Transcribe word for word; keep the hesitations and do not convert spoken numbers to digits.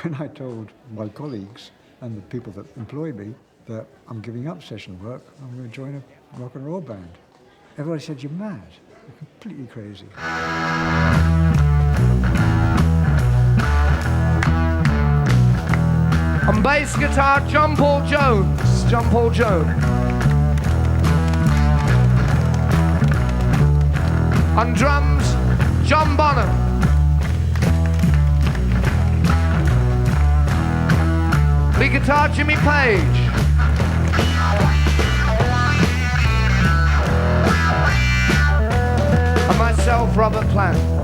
When I told my colleagues and the people that employ me that I'm giving up session work, I'm gonna join a rock and roll band, everybody said, "You're mad. You're completely crazy." On bass guitar, John Paul Jones. John Paul Jones. On drums, John Bonham. Lead guitar, Jimmy Page. And myself, Robert Plant.